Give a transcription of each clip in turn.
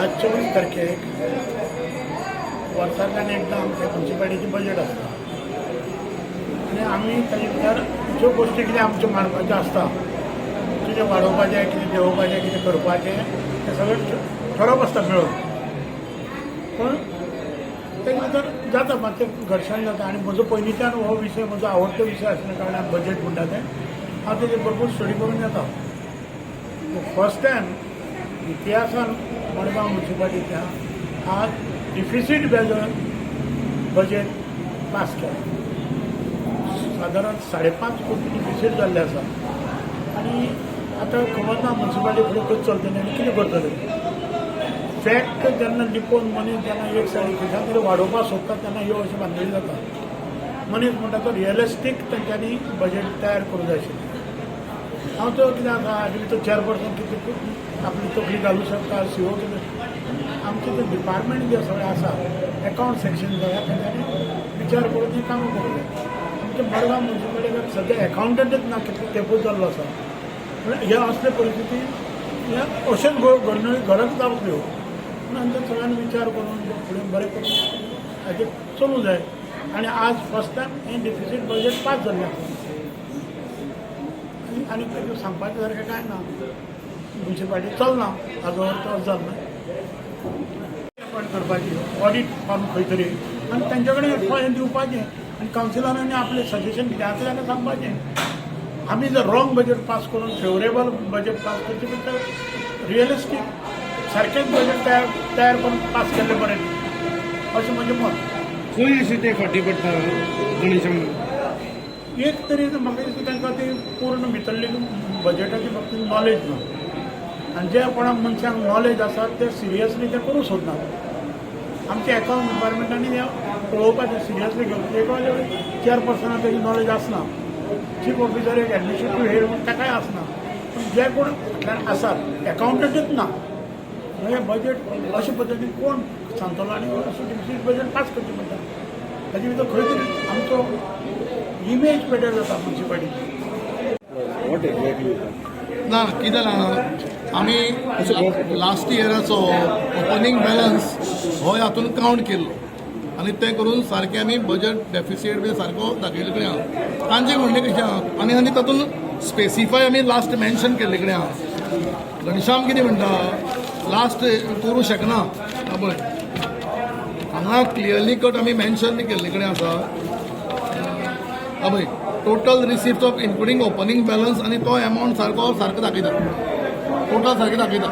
आज 24 तारखेक वर्सांतल्यान एकदां आमच्या म्युन्सिपालिटीचें बजेट आसता आनी आमी ताजे भितर ज्यो गोश्टी कितें आमच्यो मांडपाच्यो आसता, कितें वाडोवपाचें, कितें देंवोवपाचें, कितें करपाचें, तें सगळें ठरोवप आसता मेळून. पूण तेजे भितर जाता मातशें घर्शण जाता आनी म्हजो पयलींच्यान हो विशय म्हजो आवडटो विशय आसल्या कारणान, बजेट म्हणटा तें, हांव तेजेर भरपूर स्टडी करून येता. फर्स्ट टायम इतिहासान मडगांव म्युन्सिपालिटीच्या आज डिफिसीट बेजर बजेट पास केलां. सादारण 5.5 कोटी डिफिसीट जाल्लें आसा आनी आतां खबर ना म्युन्सिपालिटी फुडें कशें चलतलें आनी कितें करतले. फॅक्ट जेन्ना लिपोवन मनीस जेन्ना एक सायडीन खंयच्यान तरी वाडोवपाक सोदता, तेन्ना ह्यो अश्यो भानगडी जाता. मनीस म्हणटा तो रियलिस्टीक तेंच्यांनी बजेट तयार करूंक जाय आशिल्लें. हांव तो कितें आसा, हाजे भितर चेअरपर्सन कितें आपली तकली घालूं शकता, सीओ कितें, आमचे ते डिपार्टमेंट जे सगळे आसा, एकावंट सेक्शन सगळ्या, तेंच्यांनी विचार करून हीं कामां करूंक जाय. आमच्या मडगांव म्युन्सिपालिटीक सद्या एकावंटंटच ना, कितलो तेंपूच जाल्लो आसा. म्हणल्यार ह्या असले परिस्थितीन ह्या अशेंच घडणुकी घडत रावतल्यो. पूण आमच्या सगळ्यांनी विचार करून फुडें बरें करून हाजेर चलूंक जाय. आनी आज फर्स्ट टायम हें डिफिसीट बजेट पास जाल्लें आसा आनी आनी तेजेर सांगपाचें सारकें कांय ना. म्युन्सिपालिटी चलना हाजो अर्थ असो जालो ना. अपॉयंट करपाची ऑडीट फर्म खंय तरी आनी तेंच्या कडेन हें दिवपाचें आनी कावन्सिलरांनी आपलें सजेशन कितें आसा जाल्यार सांगपाचें. आमी जर रॉंग बजेट पास करून फेवरेबल बजेट पास करचे पेक्षा रियलिस्टीक सारकेंच बजेट तयार तयार करून पास केल्लें बरें, अशें म्हजें मत. खंय अशें ते फाटी पडटा गणेशा? एक तरी म्हाका दिसता, तांकां ती पूर्ण भितरली बजेटाची बाबतींत नॉलेज ना आनी जे कोणाक मनशांक नॉलेज आसा ते सिरियसली ते करूंक सोदनात. आमच्या एकावंट डिपार्टमेंटांनी हें पळोवपाचें, सिरियसली घेवचें. एक चेअरपर्सनाक तेजी नॉलेज आसना, चीफ ऑफिसर एक एडमिनिस्ट्रेटीव हेड म्हणून ताकाय आसना, पूण जे कोण फाटल्यान आसात, एकावंटंटूच ना, म्हणजे बजेट अशे पद्दतीन कोण सांगतलो? आनी असो डिफिसीट बजेट पास करचें पडटा. ताजे भितर खंय तरी आमचो इमेज पेड्ड्यार जाता म्युन्सिपालिटीची. What exactly? ना, कितें जालां, आमी लास्ट इयराचो ओपनींग बॅलन्स हो हातून कावंट केल्लो आनी तें करून सारकें आमी बजेट डेफिसीट बी सारको दाखयल्ले कडेन आहा. तांचें म्हणणें कशें आहा आनी आनी तातूंत स्पेसिफाय आमी लास्ट मेन्शन केल्ले कडेन आहा. घनश्याम कितें म्हणटा, लास्ट करूं शकना. हा पळय, हांगा क्लियरली कट आमी मेन्शन केल्ले कडेन आसा. हा पळय, total receipt of including opening balance आनी तो एमावंट सारको सारको दाखयता, टोटल सारकें दाखयता.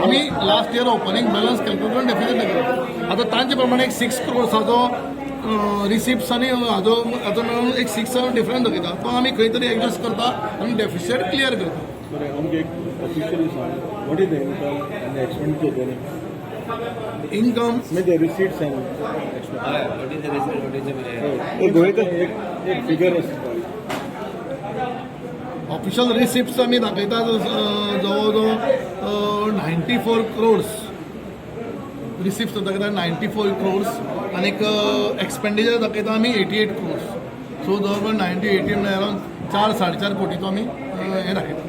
आमी last year opening balance calculate करून डेफिसीट दाखयता. आतां तांचे प्रमाणे एक 6 क्रोर्साचो रिसिप्ट्स आनी हाजो मेळून एक 6 डिफरन्स दाखयता. तो आमी खंय तरी एडजस्ट करता आनी डेफिसीट क्लियर करता. बरें, आमकां एक ऑफिशियली सांग, what is the income and expenditure? Income म्हणजे the receipts and What is the receipt? What is the गोंयकर एक एक फिगर आसता. ऑफिशियल रिसिप्ट्स आमी दाखयता, जवळ जवळ 94 क्रोर्स रिसिप्ट्स दाखयता, 94 क्रोर्स आनीक एक्सपेंडिचर दाखयता आमी 88 क्रोर्स. सो जवळ जवळ 90 80 म्हणल्यार अरावंड 4 4.5 कोटीचो आमी हें दाखयता,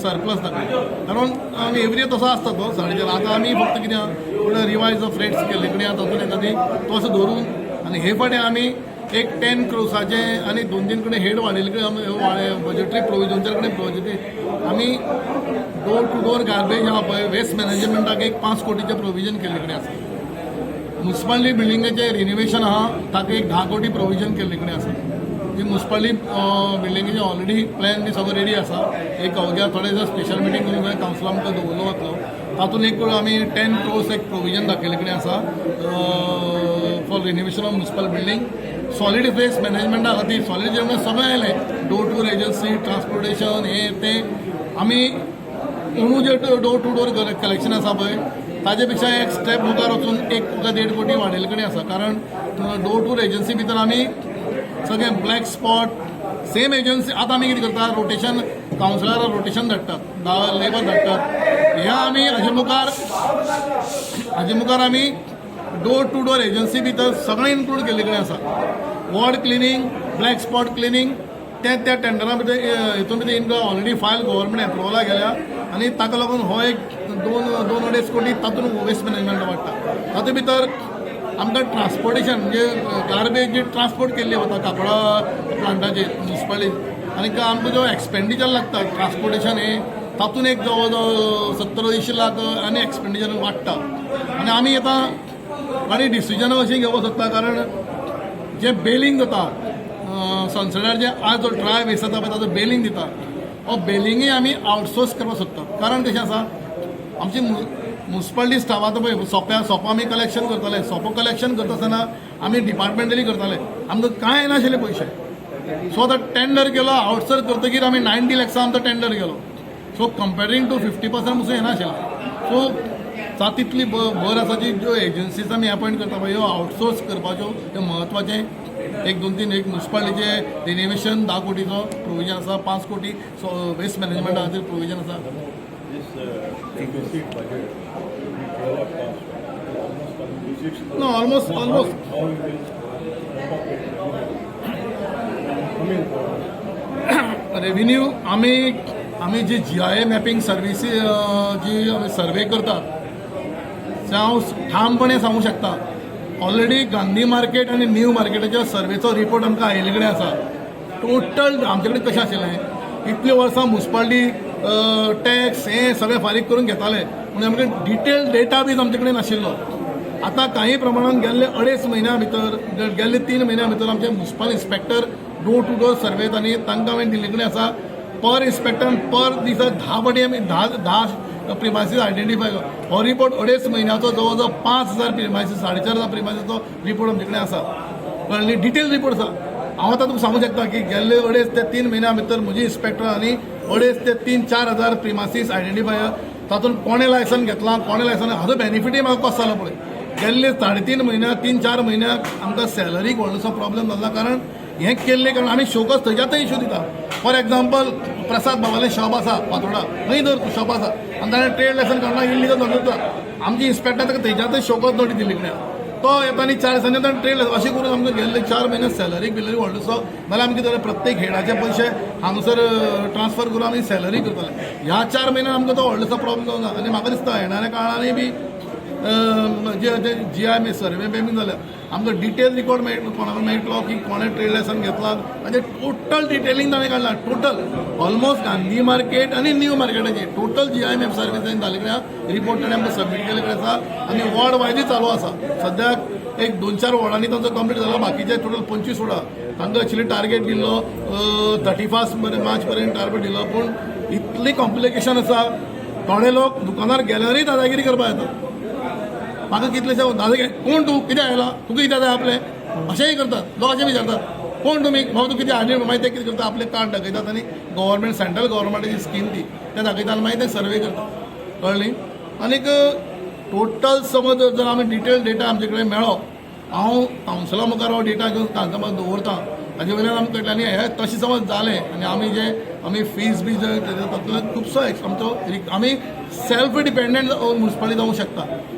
सरप्लस दाखयता. कारण आमी एवरी इयर तसो आसता तो 4.5. आतां आमी फक्त कितें आहा, रिवायज ऑफ रेट्स केल्ले कडेन आहा, तातूंत एखादी तो असो धरून आनी हे फाटी आमी एक 10 क्रोर्साचे आनी दोन तीन कडेन हेड वाडयले कडेन आमी बजेटरी प्रोविजन, दोन चार कडेन बजेटरी आमी डोर टू डोर गार्बेज आहा पळय, वेस्ट मॅनेजमेंटाक एक 5 कोटीचें प्रोविजन केल्ले कडेन आसा. म्युन्सिपालिटी बिल्डिंगेचें रिनोवेशन आहा, ताका एक 10 कोटी प्रोविजन केल्ले कडेन आसा. जी म्युन्सिपालिटी बिल्डिंगेचे ऑलरेडी प्लॅन बी सगळो रेडी आसा. एक अवघ्या थोडे दीस स्पेशल मिटींग करून जाय, कावन्सिला मुखार दवरलो वतलो. तातूंत एक आमी 10 क्रोर्स एक प्रोविजन दाखयल्ले कडेन आसा for renovation of municipal building. Solid waste मॅनेजमेंटा खातीर, सॉलीड जेवण सगळें आयलें, डोर टू एजन्सी, ट्रान्सपोर्टेशन, हें तें. आमी अंदू जे डोर टू डोर कलेक्शन आसा पळय, ताजे पेक्षा एक स्टेप मुखार वचून 1 का 1.5 कोटी वाडयल्ले कडेन आसा. कारण डोर टू एजन्सी भितर आमी सगळे ब्लॅक स्पॉट सेम एजन्सी. आतां आमी कितें करता, रोटेशन, कावन्सिलराक रोटेशन धाडटात, 10 लेबर धाडटात. ह्या आमी हाजे मुखार आमी डोर टू डोर एजन्सी भितर सगळें इन्क्लूड केल्ले कडेन आसा, ward cleaning, black spot cleaning. तें त्या टेंडरा भितर हितून भितर इनकम ऑलरेडी फायल गव्हर्मेंट एप्रुवला गेल्या आनी ताका लागून हो एक दोन दोन अडेच कोटी तातूंत वेस्ट मॅनेजमेंट वाडटा. तातूंत भितर आमकां ट्रान्सपोर्टेशन, म्हणजे गार्बेज जी ट्रान्सपोर्ट केल्ली वता काकोडा प्लांटाचेर मुन्सिपालिटी, आनी आमकां जो एक्सपेंडिचर लागता ट्रान्सपोर्टेशन हे, तातूंत एक जवळ जवळ 70-80 लाख आनी एक्सपेंडिचर वाडटा. आनी आमी आतां आनी डिसिजनां अशीं घेवपाक सोदता, कारण जें बेलिंग जाता सनसेटार, जे आज जो ड्राय वेस्ट जाता पळय, ताजो बेलिंग दिता, हो बेलिंगूय आमी आउटसोर्स करपाक सोदता. कारण कशें आसा, आमची मुन्सिपालिटी स्टाफ आतां पळय सोंप्या सोपो आमी कलेक्शन करताले. सोपो कलेक्शन करता आसतना आमी डिपार्टमेंटली करताले, आमकां कांय नाशिल्ले पयशे. सो आतां टेंडर केलो, आउटसोर्स करतकीर आमी 90 लॅक्सा आमचो टेंडर गेलो. सो कंपेरींग टू 50% पसून येनाशिल्लें. सो जाता तितली बर आसा जी ज्यो एजन्सीज आमी अपॉयंट करता पळय, ह्यो आउटसोर्स करपाच्यो. त्यो म्हत्वाचें एक दोन तीन, एक मुन्सिपालिटीचे रिनोवेशन 10 कोटीचो प्रोविजन आसा, 5 कोटी वेस्ट मॅनेजमेंटा खातीर प्रोविजन आसा. This deficit budget, the 12 of cost, almost coming to 6 crores. No, almost. How you will cope up with revenue coming forward? Revenue आमी आमी जी जीआयए मॅपिंग सर्विसी जी आमी सर्वे करतात, ते हांव ठामपणे सांगूंक शकता, ऑलरेडी गांधी मार्केट आनी न्यू मार्केटाच्या सर्वेचो रिपोर्ट आमकां आयिल्ले कडेन आसा. टोटल आमचे कडेन कशें आशिल्लें, इतलीं वर्सां मुन्सिपालिटी टॅक्स हें सगळें फारीक करून घेताले, पूण आमचे डिटेल डेटा बीज आमचे कडेन नाशिल्लो. आतां काही प्रमाणान गेल्ले अडेच म्हयन्या भितर, गेल्ले 3 म्हयन्या भितर आमचे municipal inspector door to door survey आनी तांकां हांवें दिल्ले कडेन आसा, पर इन्स्पेक्टर पर दिसा 10 फावटी आमी 10 10 प्रिमायसीस आयडेंटिफाय. हो रिपोर्ट अडेच म्हयन्याचो जवळ जवळ 5000 प्रिमायसीस, 4500 प्रिमायसीसचो रिपोर्ट आमचे कडेन आसा. कळ्ळें? डिटेल रिपोर्ट आसा. हांव आतां तुमकां सांगूंक शकता की गेल्ले 2.5 ते 3 म्हयन्या भितर म्हजी इन्स्पेक्टर आनी अडेच ते तीन चार हजार प्रिमासीस आयडेंटिफाय, तातूंत कोणें लायसन घेतलां, कोणें लायसन, हाजो बेनिफिटूय म्हाका कसो जालो पळय. गेल्ले 3.5 म्हयन्याक, 3-4 म्हयन्याक आमकां सॅलरीक व्हडलोसो प्रॉब्लेम जालो, कारण हें केल्लें कारण आमी शोकॉज थंयच्यातय इशू दिता. फॉर एग्जाम्पल, प्रसाद बाबालें शॉप आसा फातोडा, थंय धर शॉप आसा आनी ताणें ट्रेड लायसन काडना, इल्लिगल धंदो करता. आमची इन्स्पेक्टर ताका थंयच्यातय शोकॉज नोटीस दिल्ली कडेन तो येता आनी 4 दिसांनी ताणें ट्रेड. अशें करून आमकां गेल्ले 4 म्हयने सॅलरीक बिलरी व्हडलोसो नाल्यार आमी कितें जालें, प्रत्येक हेडाचे पयशे हांगासर ट्रान्सफर करून आमी सॅलरी करताले. ह्या 4 म्हयन्यान आमकां तो व्हडलोसो प्रॉब्लेम जावना आनी म्हाका दिसता येणाऱ्या काळांनी बी जे जे जीआयए सर्वे बी जाल्या, आमकां डिटेल रिकॉर्ड मेळटलो, कोणाक मेळटलो की कोणें ट्रेड लायसन घेतला, ताजें टोटल डिटेलिंग ताणें काडलां. टोटल ऑलमोस्ट गांधी मार्केट आनी न्यू मार्केटाची टोटल जीआयएम सर्वीस जाल्ले कडेन रिपोर्ट ताणें आमकां सबमीट केल्ले कडेन आसा आनी वॉर्ड वायजूय चालू आसा. सद्याक एक दोन चार वॉर्डांनी तांचो कंप्लीट जाला, बाकीचे टोटल 25 वॉर्डां. तांकां एक्चुली टार्गेट दिल्लो 31 मार्च पर्यंत टार्गेट दिल्लो, पूण इतली कॉम्प्लिकेशन आसा, थोडे लोक दुकानार गेल्यारय दादागिरी करपाक येता. म्हाका कितलेशे दादागिरी, कोण तूं, कितें आयला, तुका कितें जाय आपलें, अशेंय करतात लोक. अशें विचारतात, कोण तुमी बाबा, तूं कितें हाडली. मागीर ते कितें करता, आपलें कार्ड दाखयतात आनी गव्हर्मेंट, सेंट्रल गव्हर्मेंटाची स्कीम ती ते दाखयतात आनी मागीर ते सर्वे करतात. कळ्ळी? आनीक टोटल समज जर आमी डिटेल डेटा आमचे कडेन मेळ्ळो, हांव कावन्सिला मुखार हो डेटा घेवन कावन्सिला मुखार दवरता, ताजे वयल्यान आमकां कळटलें. आनी हें तशें समज जालें आनी आमी जे आमी फीज बी जे तातूंतल्यान खुबसो आमचो आमी सेल्फ डिपेंडंट मुन्सिपालिटी जावंक शकता.